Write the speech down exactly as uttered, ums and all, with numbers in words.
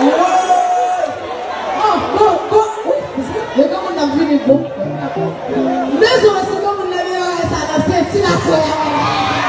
Oh, bon, bon, wi, e granmoun nan vini, bon. Mezon, si granmoun nan vini, bagay sa nan senti la, frè.